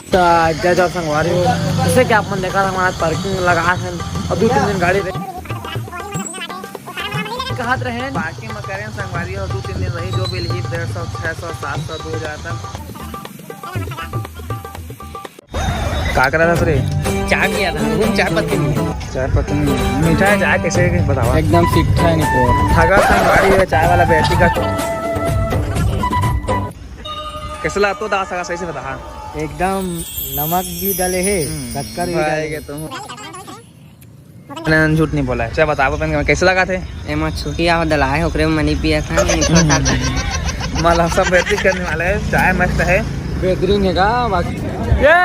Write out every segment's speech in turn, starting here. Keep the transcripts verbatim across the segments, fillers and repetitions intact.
त जय जोहार संगवारी हो, जैसे कि आप मन देखा था, हमारा पार्किंग लगा है और दो तीन दिन गाड़ी रहे। कहत रहे पार्किंग में करें संगवारी हो, दो तीन दिन रही, जो भी लिही डेढ़ सौ, छः सौ, सात सौ, दो हज़ार तक। का करा था रे? चाय पिया था, वो चाय पत्ती नहीं। चाय पत्ती नहीं। मीठा है चाय, कैसे के बतावा? एकदम मीठा है, नहीं पोर। थका संगवारी है चाय वाला बैठी का। कैसे ला तो दास का सही से बता। हाँ। एकदम नमक भी डले है, हम्म, शक्कर भी भाई डले के है। तुम। मैंने झूठ नहीं बोला है। चल बताओ अपन कैसे लगा थे? एमा छुटिया हो दलाए, ओकरे में मनी पिया था, नहीं तो था। मला सब बेइज्जती करने वाला है, चाय मस्त है। बेहतरीन है का बाकी। ये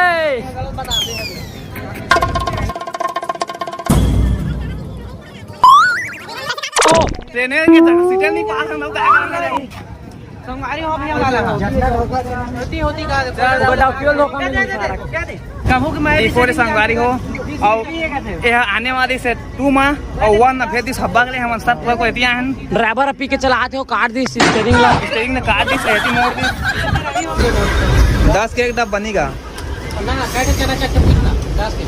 ट्रेन के सीटल नहीं पास हम लोग का संगवारी हो भैया वाला। होती, होती का? वो डॉक्टर लोग का नहीं सारा। कहूँ कि मैं इकोरे संगवारी हो, और ये आने वाली से टू मा और वन में भेज दिस हब्बा के लिए हम सब को एतिया हन। ड्राइवर पी के चलाते हो, काट दी स्टीयरिंग ला। स्टीयरिंग ने काट दी, सहती मोड़ दी। दस के एक डब्बा नहीं गा। ना, कैसे चला चक्कर कितना? दस के।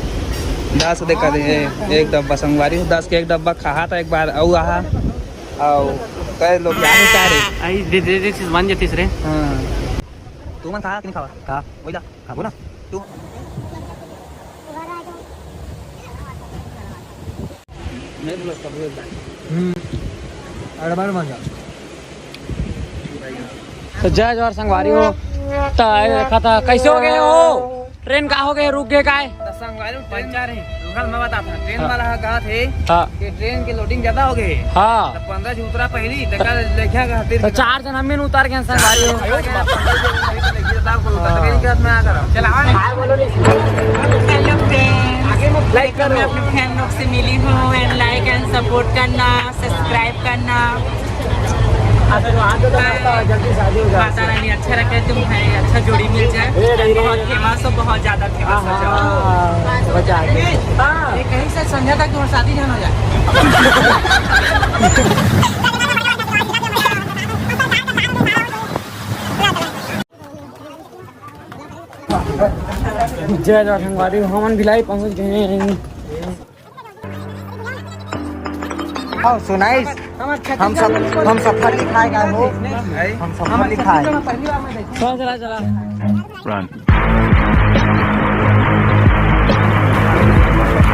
दस देखा दे, ए, एक डब्बा संगवारी हो, दस के एक डब्बा कहा था एक बार, और आहा। आओ, कई लोग जाने चाह रहे। आई, दे, दे, दे, चीज बन जाती रे। हाँ। तू मन खा कि नहीं खावा? खा। वही ला, खाबो ना। तू। नहीं बोला, सब बोल रहा है। हम्म। अड़बड़ मजा। तो जय जोहार संगवारी हो। तो आए देखा था, कैसे हो गए हो? ट्रेन का हो गए, रुक गए काय? तो संगवारी ट्रेन पंचर है। रुकल मैं बता था, ट्रेन हाँ। वाला हा कहा थे हाँ। कि ट्रेन के लोडिंग ज्यादा हो गए। हाँ। तो पंद्रह जी उतरा पहली, तो कल लेके गया फिर तो चार जन हमें उतार गए संगवारी हो। उतार गया, पंद्रह जी उतरा पहली, तो लेके जाता बोलो, तो हाँ। ट्रेन के हाथ में आ करा। चलाओ ना। हेलो फ्रेंड्स, लाइक मैं करो। अपने फैन लोग से मिली हूँ and like and support करना, सब्सक्राइब करना। आशीर्वाद दो, तो जल्दी शादी हो जाए। माता रानी अच्छा रखे तुम्हें, अच्छा जोड़ी मिल जाए। ए, नहीं, बहुत नहीं। फेमस हो, बहुत ज्यादा फेमस हो जाओ। हाँ, बचा के। हाँ। ये कहीं से समझा था कि तुम्हारी शादी जान हो जाए। जय जोहार संगवारी, हमन भिलाई पहुंच गए हैं। Oh, so nice। हम सब, हम सफर लिखाए गए हो। हम सफर लिखाए। चला, चला, चला। Run।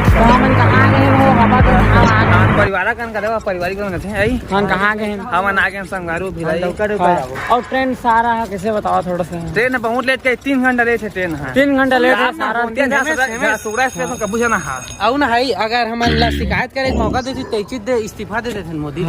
तो हमन कहाँ गए हो? बाबा तो कहाँ आ गए? परिवार कन करे, परिवार कन करथे, आई? हमन कहाँ गए? हमन आ गए संगवारी भिलाई। हाँ। और ट्रेन सारा है, कैसे बताओ थोड़ा सा? ट्रेन बहुत लेट के, तीन घंटा लेट है ट्रेन है। तीन घंटा लेट है, सारा तीन घंटा। सुबह स्टेशन कब जाना है? अउ ना है, अगर हमन ला शिकायत करे के मौका देती, तो इसी दे इस्तीफा दे देते मोदी।